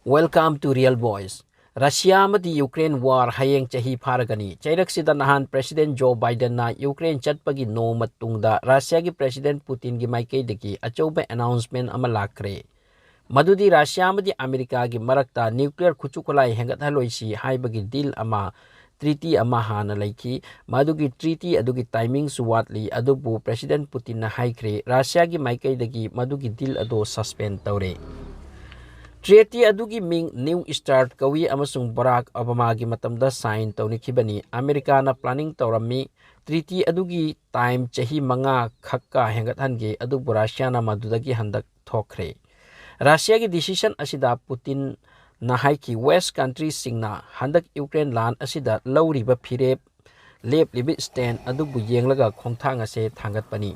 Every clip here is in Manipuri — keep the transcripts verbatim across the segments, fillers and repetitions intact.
Welcome to Real Voice. Russia ꯑꯃꯗꯤ ꯌꯨꯀ꯭ꯔꯦꯟ ꯋꯥꯔ ꯍꯌꯦꯡ ꯆꯍꯤ ꯐꯥꯔꯒꯅꯤ꯫ ꯆꯩꯔꯛꯁꯤꯗ ꯅꯍꯥꯟ ꯄ꯭ꯔꯦꯁꯤꯗꯦꯟ ꯖꯣ ꯕꯥꯏꯗꯦꯟꯅ ꯌꯨꯀ꯭ꯔꯦꯟ ꯆꯠꯄꯒꯤ ꯅꯣꯡꯃ ꯇꯨꯡꯗ ꯔꯁꯤꯌꯥꯒꯤ ꯄ꯭ꯔꯦꯁꯤꯗꯦꯟ ꯄꯨꯇꯤꯟꯒꯤ ꯃꯥꯏꯀꯩꯗꯒꯤ ꯑꯆꯧꯕ ꯑꯦꯅꯥꯎꯟꯁꯃꯦꯟ ꯑꯃ ꯂꯥꯛꯈ꯭ꯔꯦ꯫ ꯃꯗꯨꯗꯤ ꯔꯁꯤꯌꯥ ꯑꯃꯗꯤ ꯑꯃꯦꯔꯤꯀꯥꯒꯤ ꯃꯔꯛꯇ ꯅ꯭ꯌꯨꯀ꯭ꯂꯤꯌꯔ ꯈꯨꯠꯁꯨ ꯈꯨꯠꯂꯥꯏ ꯍꯦꯟꯒꯠꯍꯜꯂꯣꯏꯁꯤ ꯍꯥꯏꯕꯒꯤ ꯗꯤꯜ ꯑꯃ, ꯇ꯭ꯔꯤꯇꯤ ꯑꯃ ꯍꯥꯟꯅ ꯂꯩꯈꯤ꯫ ꯃꯗꯨꯒꯤ ꯇ꯭ꯔꯤꯇꯤ ꯑꯗꯨꯒꯤ ꯇꯥꯏꯃꯤꯡꯁꯨ ꯋꯥꯠꯂꯤ, ꯑꯗꯨꯕꯨ ꯄ꯭ꯔꯦꯁꯤꯗꯦꯟ ꯄꯨꯇꯤꯟꯅ ꯍꯥꯏꯈ꯭ꯔꯦ, ꯔꯁꯤꯌꯥꯒꯤ ꯃꯥꯏꯀꯩꯗꯒꯤ ꯃꯗꯨꯒꯤ ꯗꯤꯜ ꯑꯗꯨ ꯁꯁꯄꯦꯟ ꯇꯧꯔꯦ꯫ ꯇ꯭ꯔꯤꯇꯤ ꯑꯗꯨꯒꯤ ꯃꯤꯡ ꯅ꯭ꯌꯨ ꯁ꯭ꯇꯥꯔꯠ ꯀꯧꯏ ꯑꯃꯁꯨꯡ ꯕꯔꯥꯛ ꯑꯣꯕꯥꯃꯥꯒꯤ ꯃꯇꯝꯗ ꯁꯥꯏꯟ ꯇꯧꯅꯈꯤꯕꯅꯤ꯫ ꯑꯃꯦꯔꯤꯀꯥꯅ ꯄ꯭ꯂꯥꯅꯤꯡ ꯇꯧꯔꯝꯃꯤ, ꯇ꯭ꯔꯤꯇꯤ ꯑꯗꯨꯒꯤ ꯇꯥꯏꯝ ꯆꯍꯤ ꯃꯉꯥ ꯈꯛꯀ ꯍꯦꯟꯒꯠꯍꯟꯒꯦ, ꯑꯗꯨꯕꯨ ꯔꯁꯤꯌꯥꯅ ꯃꯗꯨꯗꯒꯤ ꯍꯟꯗꯛ ꯊꯣꯛꯈ꯭ꯔꯦ꯫ ꯔꯁꯤꯌꯥꯒꯤ ꯗꯤꯁꯤꯁꯟ ꯑꯁꯤꯗ ꯄꯨꯇꯤꯟꯅ ꯍꯥꯏꯈꯤ, "ꯋꯦꯁ ꯀꯟꯇ꯭ꯔꯤꯁꯤꯡꯅ ꯍꯟꯗꯛ ꯌꯨꯀ꯭ꯔꯦꯟ ꯂꯥꯟ ꯑꯁꯤꯗ ꯂꯧꯔꯤꯕ ꯐꯤꯔꯦꯞ, ꯂꯦꯞꯂꯤꯕ ꯁ꯭ꯇꯦꯟ ꯑꯗꯨꯕꯨ ꯌꯦꯡꯂꯒ ꯈꯣꯡꯊꯥꯡ ꯑꯁꯦ ꯊꯥꯡꯒꯠꯄꯅꯤ"꯫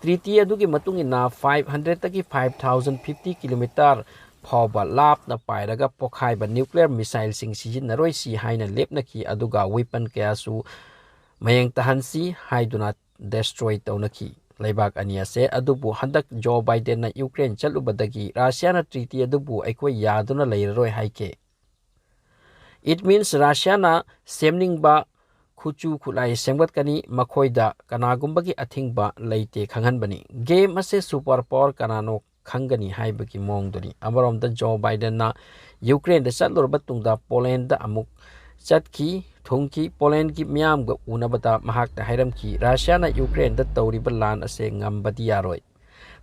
ꯇ꯭ꯔꯤꯇꯤ ꯑꯗꯨꯒꯤ ꯃꯇꯨꯡ ꯏꯟꯅ ꯐꯥꯏꯚ ꯍꯟꯗ꯭ꯔꯦꯗꯇꯒꯤ ꯐꯥꯏꯚ ꯊꯥꯎꯖꯟ ꯐꯤꯐꯇꯤ ꯀꯤꯂꯣꯃꯤꯇꯔ ꯐꯥꯎꯕ ꯂꯥꯞꯅ ꯄꯥꯏꯔꯒ ꯄꯣꯈꯥꯏꯕ ꯅ꯭ꯌꯨꯀ꯭ꯂꯤꯌꯔ ꯃꯤꯁꯥꯏꯜꯁꯤꯡ ꯁꯤꯖꯤꯟꯅꯔꯣꯏꯁꯤ ꯍꯥꯏꯅ ꯂꯦꯞꯅꯈꯤ, ꯑꯗꯨꯒ ꯋꯦꯄꯟ ꯀꯌꯥꯁꯨ ꯃꯌꯦꯡ ꯇꯥꯍꯟꯁꯤ ꯍꯥꯏꯗꯨꯅ ꯗꯦꯁꯇ꯭ꯔꯣꯏ ꯇꯧꯅꯈꯤ꯫ ꯂꯩꯕꯥꯛ ꯑꯅꯤ ꯑꯁꯦ ꯑꯗꯨꯕꯨ ꯍꯟꯗꯛ ꯖꯣ ꯕꯥꯏꯗꯦꯟꯅ ꯌꯨꯀ꯭ꯔꯦꯟ ꯆꯠꯂꯨꯕꯗꯒꯤ ꯔꯁꯤꯌꯥꯅ ꯇ꯭ꯔꯤꯇꯤ ꯑꯗꯨꯕꯨ ꯑꯩꯈꯣꯏ ꯌꯥꯗꯨꯅ ꯂꯩꯔꯔꯣꯏ ꯍꯥꯏꯈꯤ꯫ It means ꯔꯁꯤꯌꯥꯅ ꯁꯦꯝꯅꯤꯡꯕ ꯈꯨꯠꯁꯨ ꯈꯨꯠꯂꯥꯏ ꯁꯦꯝꯒꯠꯀꯅꯤ, ꯃꯈꯣꯏꯗ ꯀꯅꯥꯒꯨꯝꯕꯒꯤ ꯑꯊꯤꯡꯕ ꯂꯩꯇꯦ ꯈꯪꯍꯟꯕꯅꯤ꯫ ꯒꯦꯝ ꯑꯁꯦ ꯁꯨꯄꯔ ꯄꯥꯋꯔ ꯀꯅꯥꯅꯣ ꯈꯪꯒꯅꯤ ꯍꯥꯏꯕꯒꯤ ꯃꯑꯣꯡꯗꯨꯅꯤ꯫ ꯑꯃꯔꯣꯝꯗ ꯖꯣ ꯕꯥꯏꯗꯦꯟꯅ ꯌꯨꯀ꯭ꯔꯦꯟꯗ ꯆꯠꯂꯨꯔꯕ ꯇꯨꯡꯗ ꯄꯣꯂꯦꯟꯗ ꯑꯃꯨꯛ ꯆꯠꯈꯤ, ꯊꯨꯡꯈꯤ꯫ ꯄꯣꯂꯦꯟꯒꯤ ꯃꯤꯌꯥꯝꯒ ꯎꯅꯕꯗ ꯃꯍꯥꯛꯅ ꯍꯥꯏꯔꯝꯈꯤ, "ꯔꯁꯤꯌꯥꯅ ꯌꯨꯀ꯭ꯔꯦꯟꯗ ꯇꯧꯔꯤꯕ ꯂꯥꯟ ꯑꯁꯦ ꯉꯝꯕꯗꯤ ꯌꯥꯔꯣꯏ"꯫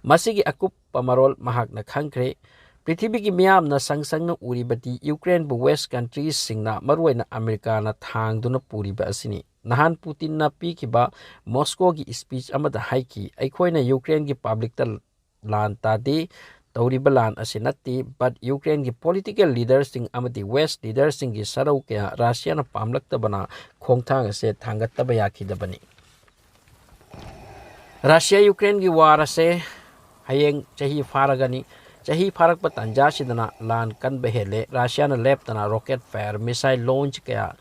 ꯃꯁꯤꯒꯤ ꯑꯀꯨꯞꯄ ꯃꯔꯣꯜ ꯃꯍꯥꯛꯅ ꯈꯪꯈ꯭ꯔꯦ꯫ ꯄ꯭ꯔꯤꯊꯤꯕꯤꯒꯤ ꯃꯤꯌꯥꯝꯅ ꯁꯪ ꯁꯪꯅ ꯎꯔꯤꯕꯗꯤ ꯌꯨꯀ꯭ꯔꯦꯟꯕꯨ ꯋꯦꯁ ꯀꯟꯇ꯭ꯔꯤꯁꯤꯡꯅ, ꯃꯔꯨꯑꯣꯏꯅ ꯑꯃꯦꯔꯤꯀꯥꯅ ꯊꯥꯡꯗꯨꯅ ꯄꯨꯔꯤꯕ ꯑꯁꯤꯅꯤ꯫ ꯅꯍꯥꯟ ꯄꯨꯇꯤꯟꯅ ꯄꯤꯈꯤꯕ ꯃꯣꯁꯀꯣꯒꯤ ꯁ꯭ꯄꯤꯆ ꯑꯃꯗ ꯍꯥꯏꯈꯤ, "ꯑꯩꯈꯣꯏꯅ ꯌꯨꯀ꯭ꯔꯦꯟꯒꯤ ꯄꯕ꯭ꯂꯤꯛꯇ ꯂꯥꯟ ꯇꯥꯗꯦ, ꯇꯧꯔꯤꯕ ꯂꯥꯟ ꯑꯁꯤ ꯅꯠꯇꯦ, but ꯌꯨꯀ꯭ꯔꯦꯟꯒꯤ ꯄꯣꯂꯤꯇꯤꯀꯦꯜ ꯂꯤꯗꯔꯁꯤꯡ ꯑꯃꯗꯤ ꯋꯦꯁ ꯂꯤꯗꯔꯁꯤꯡꯒꯤ ꯁꯔꯧ ꯀꯌꯥ ꯔꯁꯤꯌꯥꯅ ꯄꯥꯝꯂꯛꯇꯕꯅ ꯈꯣꯡꯊꯥꯡ ꯑꯁꯦ ꯊꯥꯡꯒꯠꯇꯕ ꯌꯥꯈꯤꯗꯕꯅꯤ"꯫ ꯔꯁꯤꯌꯥ ꯌꯨꯀ꯭ꯔꯦꯟꯒꯤ ꯋꯥꯔ ꯑꯁꯦ ꯍꯌꯦꯡ ꯆꯍꯤ ꯐꯥꯔꯒꯅꯤ꯫ ꯆꯍꯤ ꯐꯥꯔꯛꯄ ꯇꯥꯟꯖꯥꯁꯤꯗꯅ ꯂꯥꯟ ꯀꯟꯕ ꯍꯦꯜꯂꯦ꯫ ꯔꯁꯤꯌꯥꯅ ꯂꯦꯞꯇꯅ ꯔꯣꯀꯦꯠ ꯐꯥꯌꯔ, ꯃꯤꯁꯥꯏꯜ ꯂꯣꯟꯆ ꯀꯌꯥ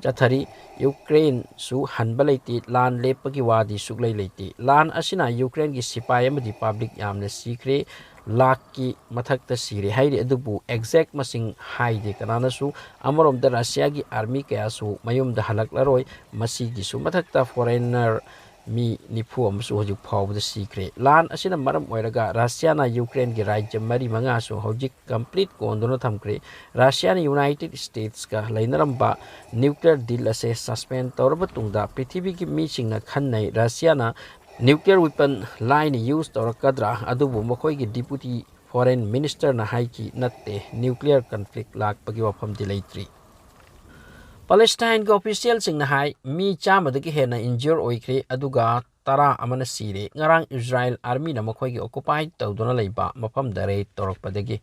ꯆꯠꯊꯔꯤ꯫ ꯌꯨꯀ꯭ꯔꯦꯟꯁꯨ ꯍꯟꯕ ꯂꯩꯇꯦ꯫ ꯂꯥꯟ ꯂꯦꯞꯄꯒꯤ ꯋꯥꯗꯤ ꯁꯨꯛꯂꯩ ꯂꯩꯇꯦ꯫ ꯂꯥꯟ ꯑꯁꯤꯅ ꯌꯨꯀ꯭ꯔꯦꯟꯒꯤ ꯁꯤꯄꯥꯏ ꯑꯃꯗꯤ ꯄꯕ꯭ꯂꯤꯛ ꯌꯥꯝꯅ ꯁꯤꯈ꯭ꯔꯦ꯫ ꯂꯥꯈꯀꯤ ꯃꯊꯛꯇ ꯁꯤꯔꯦ ꯍꯥꯏꯔꯤ, ꯑꯗꯨꯕꯨ exact ꯃꯁꯤꯡ ꯍꯥꯏꯗꯦ ꯀꯅꯥꯅꯁꯨ꯫ ꯑꯃꯔꯣꯝꯗ ꯔꯁꯤꯌꯥꯒꯤ army ꯀꯌꯥꯁꯨ ꯃꯌꯨꯝꯗ ꯍꯜꯂꯛꯂꯔꯣꯏ꯫ ꯃꯁꯤꯒꯤꯁꯨ ꯃꯊꯛꯇ foreigner ꯃꯤ ꯅꯤꯐꯨ ꯑꯃꯁꯨ ꯍꯧꯖꯤꯛ ꯐꯥꯎꯕꯗ ꯁꯤꯈ꯭ꯔꯦ꯫ ꯂꯥꯟ ꯑꯁꯤꯅ ꯃꯔꯝ ꯑꯣꯏꯔꯒ ꯔꯁꯤꯌꯥꯅ ꯌꯨꯀ꯭ꯔꯦꯟꯒꯤ ꯔꯥꯖ꯭ꯌ ꯃꯔꯤ ꯃꯉꯥꯁꯨ ꯍꯧꯖꯤꯛ complete ꯀꯣꯟꯗꯨꯅ ꯊꯝꯈ꯭ꯔꯦ꯫ ꯔꯁꯤꯌꯥꯅ United Statesꯀ ꯂꯩꯅꯔꯝꯕ nuclear deal ꯑꯁꯦ suspend ꯇꯧꯔꯕ ꯇꯨꯡꯗ ꯄ꯭ꯔꯤꯊꯤꯕꯤꯒꯤ ꯃꯤꯁꯤꯡꯅ ꯈꯟꯅꯩ, ꯔꯁꯤꯌꯥꯅ nuclear weapon ꯂꯥꯏꯅ use ꯇꯧꯔꯛꯀꯗ꯭ꯔꯥ? ꯑꯗꯨꯕꯨ ꯃꯈꯣꯏꯒꯤ deputy foreign ministerꯅ ꯍꯥꯏꯈꯤ, "ꯅꯠꯇꯦ, nuclear conflict ꯂꯥꯛꯄꯒꯤ ꯋꯥꯐꯝꯗꯤ ꯂꯩꯇ꯭ꯔꯤ"꯫ ꯄꯦꯂꯦꯁꯇꯥꯏꯟꯒꯤ officialꯁꯤꯡꯅ ꯍꯥꯏ, ꯃꯤ ꯆꯥꯝꯃꯗꯒꯤ ꯍꯦꯟꯅ injure ꯑꯣꯏꯈ꯭ꯔꯦ, ꯑꯗꯨꯒ ꯇꯔꯥ ꯑꯃꯅ ꯁꯤꯔꯦ꯫ ꯉꯔꯥꯡ ꯏꯖꯔꯥꯏꯜ armyꯅ ꯃꯈꯣꯏꯒꯤ occupy ꯇꯧꯗꯨꯅ ꯂꯩꯕ ꯃꯐꯝꯗ raid ꯇꯧꯔꯛꯄꯗꯒꯤ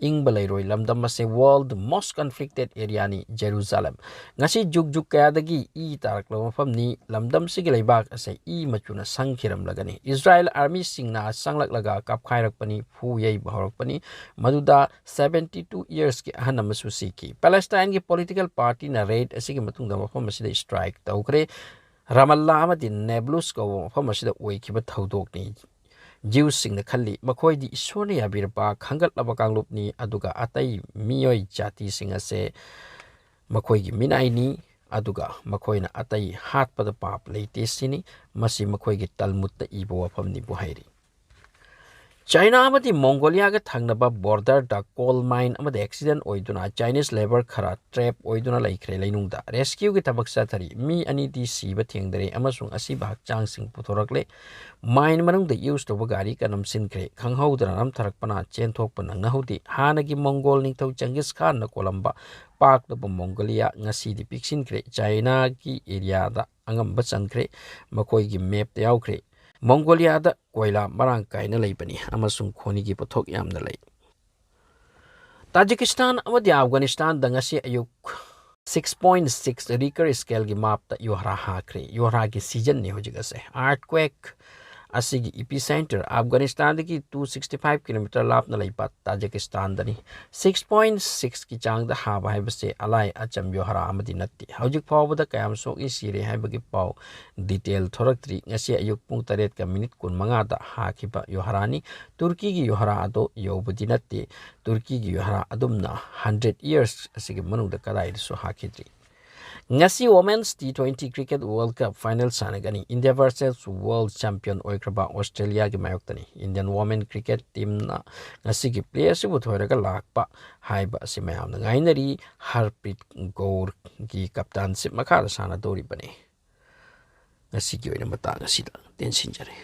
ꯏꯪꯕ ꯂꯩꯔꯣꯏ꯫ ꯂꯝꯗꯝ ꯑꯁꯦ world most conflicted areaꯅꯤ, ꯖꯦꯔꯨꯖꯥꯂꯦꯝ꯫ ꯉꯁꯤ ꯖꯨꯛ ꯖꯨꯛ ꯀꯌꯥꯗꯒꯤ ꯏ ꯇꯥꯔꯛꯂꯕ ꯃꯐꯝꯅꯤ꯫ ꯂꯝꯗꯝꯁꯤꯒꯤ ꯂꯩꯕꯥꯛ ꯑꯁꯦ ꯏ ꯃꯆꯨꯅ ꯁꯪꯈꯤꯔꯝꯂꯒꯅꯤ꯫ ꯏꯖꯔꯥꯏꯜ armyꯁꯤꯡꯅ ꯆꯪꯂꯛꯂꯒ ꯀꯥꯞꯈꯥꯏꯔꯛꯄꯅꯤ, ꯐꯨ ꯌꯩꯕ ꯍꯧꯔꯛꯄꯅꯤ꯫ ꯃꯗꯨꯗ seventy two yearsꯀꯤ ꯑꯍꯟ ꯑꯃꯁꯨ ꯁꯤꯈꯤ꯫ ꯄꯦꯂꯦꯁꯇꯥꯏꯟꯒꯤ political partyꯅ raid ꯑꯁꯤꯒꯤ ꯃꯇꯨꯡꯗ ꯃꯐꯝ ꯑꯁꯤꯗ strike ꯇꯧꯈ꯭ꯔꯦ꯫ ꯔꯥꯃꯜꯂꯥ ꯑꯃꯗꯤ ꯅꯦꯕ꯭ꯂꯨꯁ ꯀꯧꯕ ꯃꯐꯝ ꯑꯁꯤꯗ ꯑꯣꯏꯈꯤꯕ ꯊꯧꯗꯣꯛꯅꯤ꯫ ꯖ꯭ꯌꯨꯁꯁꯤꯡꯅ ꯈꯜꯂꯤ, ꯃꯈꯣꯏꯗꯤ ꯏꯁꯣꯔꯅ ꯌꯥꯕꯤꯔꯕ ꯈꯟꯒꯠꯂꯕ ꯀꯥꯡꯂꯨꯞꯅꯤ, ꯑꯗꯨꯒ ꯑꯇꯩ ꯃꯤꯑꯣꯏ ꯖꯥꯇꯤꯁꯤꯡ ꯑꯁꯦ ꯃꯈꯣꯏꯒꯤ ꯃꯤꯅꯥꯏꯅꯤ, ꯑꯗꯨꯒ ꯃꯈꯣꯏꯅ ꯑꯇꯩ ꯍꯥꯠꯄꯗ ꯄꯥꯞ ꯂꯩꯇꯦ ꯁꯤꯅꯤ꯫ ꯃꯁꯤ ꯃꯈꯣꯏꯒꯤ ꯇꯜꯃꯨꯗꯇ ꯏꯕ ꯋꯥꯐꯝꯅꯤꯕꯨ ꯍꯥꯏꯔꯤ꯫ ꯆꯥꯏꯅꯥ ꯑꯃꯗꯤ ꯃꯣꯡꯒꯣꯂꯤꯌꯥꯒ ꯊꯪꯅꯕ borderꯗ coal mine ꯑꯃꯗ accident ꯑꯣꯏꯗꯨꯅ Chinese labour ꯈꯔ trap ꯑꯣꯏꯗꯨꯅ ꯂꯩꯈ꯭ꯔꯦ ꯂꯩꯅꯨꯡꯗ꯫ Rescueꯒꯤ ꯊꯕꯛ ꯆꯠꯊꯔꯤ꯫ ꯃꯤ ꯑꯅꯤꯗꯤ ꯁꯤꯕ ꯊꯦꯡꯅꯔꯦ ꯑꯃꯁꯨꯡ ꯑꯁꯤꯕ ꯍꯛꯆꯥꯡꯁꯤꯡ ꯄꯨꯊꯣꯔꯛꯂꯦ꯫ Mine ꯃꯅꯨꯡꯗ use ꯇꯧꯕ ꯒꯥꯔꯤ ꯀ ꯅꯝꯁꯤꯟꯈ꯭ꯔꯦ꯫ ꯈꯪꯍꯧꯗꯅ ꯅꯝꯊꯔꯛꯄꯅ ꯆꯦꯟꯊꯣꯛꯄ ꯅꯪꯅꯍꯧꯗꯦ꯫ ꯍꯥꯟꯅꯒꯤ ꯃꯣꯡꯒꯣꯜ ꯅꯤꯡꯊꯧ ꯆꯪꯒꯤꯁ ꯈꯥꯟꯅ ꯀꯣꯜꯂꯝꯕ ꯄꯥꯛꯂꯕ ꯃꯣꯡꯒꯣꯂꯤꯌꯥ ꯉꯁꯤꯗꯤ ꯄꯤꯛꯁꯤꯟꯈ꯭ꯔꯦ꯫ ꯆꯥꯏꯅꯥꯒꯤ areaꯗ ꯑꯉꯝꯕ ꯆꯟꯈ꯭ꯔꯦ꯫ ꯃꯈꯣꯏꯒꯤ mapꯇ ꯌꯥꯎꯈ꯭ꯔꯦ꯫ ꯃꯣꯡꯒꯣꯂꯤꯌꯥꯗ ꯀꯣꯏꯂꯥ ꯃꯔꯥꯡ ꯀꯥꯏꯅ ꯂꯩꯕꯅꯤ ꯑꯃꯁꯨꯡ ꯈꯣꯅꯤꯒꯤ ꯄꯣꯠꯊꯣꯛ ꯌꯥꯝꯅ ꯂꯩ꯫ ꯇꯥꯖꯤꯀꯤꯁꯇꯥꯟ ꯑꯃꯗꯤ ꯑꯐꯒꯥꯅꯤꯁꯇꯥꯟꯗ ꯉꯁꯤ ꯑꯌꯨꯛ six point six Richter scaleꯒꯤ ꯃꯥꯞꯇ ꯌꯨꯍꯥꯔ ꯍꯥꯈ꯭ꯔꯦ꯫ ꯌꯨꯍꯥꯔꯒꯤ seasonꯅꯤ ꯍꯧꯖꯤꯛ ꯑꯁꯦ꯫ Earthquake ꯑꯁꯤꯒꯤ ꯏꯄꯤ ꯁꯦꯟꯇꯔ ꯑꯐꯒꯥꯅꯤꯁꯇꯥꯟꯗꯒꯤ ꯇꯨ ꯁꯤꯛꯁꯇꯤ ꯐꯥꯏꯚ ꯀꯤꯂꯣꯃꯤꯇꯔ ꯂꯥꯞꯅ ꯂꯩꯕ ꯇꯥꯖꯤꯀꯤꯁꯇꯥꯟꯗꯅꯤ꯫ ꯁꯤꯛꯁ ꯄꯣꯏꯟ ꯁꯤꯛꯁꯀꯤ ꯆꯥꯡꯗ ꯍꯥꯕ ꯍꯥꯏꯕꯁꯦ ꯑꯂꯥꯏ ꯑꯆꯝ ꯌꯣꯍꯔꯥ ꯑꯃꯗꯤ ꯅꯠꯇꯦ꯫ ꯍꯧꯖꯤꯛ ꯐꯥꯎꯕꯗ ꯀꯌꯥꯝ ꯁꯣꯛꯏ ꯁꯤꯔꯦ ꯍꯥꯏꯕꯒꯤ ꯄꯥꯎ ꯗꯤꯇꯦꯜ ꯊꯣꯔꯛꯇ꯭ꯔꯤ꯫ ꯉꯁꯤ ꯑꯌꯨꯛ ꯄꯨꯡ ꯇꯔꯦꯠꯀ ꯃꯤꯅꯤꯠ ꯀꯨꯟꯃꯉꯥꯗ ꯍꯥꯈꯤꯕ ꯌꯣꯍꯔꯥꯅꯤ꯫ ꯇꯨꯔꯀꯤꯒꯤ ꯌꯣꯍꯔꯥ ꯑꯗꯣ ꯌꯧꯕꯗꯤ ꯅꯠꯇꯦ꯫ ꯇꯨꯔꯀꯤꯒꯤ ꯌꯣꯍꯔꯥ ꯑꯗꯨꯝꯅ ꯍꯟꯗ꯭ꯔꯦꯠ ꯏꯌꯔꯁ ꯑꯁꯤꯒꯤ ꯃꯅꯨꯡꯗ ꯀꯗꯥꯏꯗꯁꯨ ꯍꯥꯈꯤꯗ꯭ꯔꯤ꯫ ꯉꯁꯤ Women's T twenty Cricket World Cup Final ꯁꯥꯟꯅꯒꯅꯤ꯫ ꯏꯟꯗꯤꯌꯥ ꯚꯔꯁꯦꯁ ꯋꯥꯔꯜ ꯆꯦꯝꯄꯤꯌꯟ ꯑꯣꯏꯈ꯭ꯔꯕ ꯑꯣꯁꯇ꯭ꯔꯦꯂꯤꯌꯥꯒꯤ ꯃꯥꯌꯣꯛꯇꯅꯤ꯫ ꯏꯟꯗꯤꯌꯟ ꯋꯣꯃꯦꯟ ꯀ꯭ꯔꯤꯀꯦꯠ ꯇꯤꯝꯅ ꯉꯁꯤꯒꯤ ꯄ꯭ꯂꯦ ꯑꯁꯤꯕꯨ ꯊꯣꯏꯔꯒ ꯂꯥꯛꯄ ꯍꯥꯏꯕ ꯑꯁꯤ ꯃꯌꯥꯝꯅ ꯉꯥꯏꯅꯔꯤ꯫ ꯍꯔꯄ꯭ꯔꯤꯠ ꯀꯧꯔꯒꯤ ꯀꯞꯇꯥꯟꯁꯤꯞ ꯃꯈꯥꯗ ꯁꯥꯟꯅꯗꯧꯔꯤꯕꯅꯤ꯫ ꯉꯁꯤꯒꯤ ꯑꯣꯏꯅ ꯃꯇꯥꯡ ꯑꯁꯤꯗ ꯇꯦꯟꯁꯤꯟꯖꯔꯦ꯫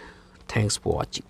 Thanks for watching.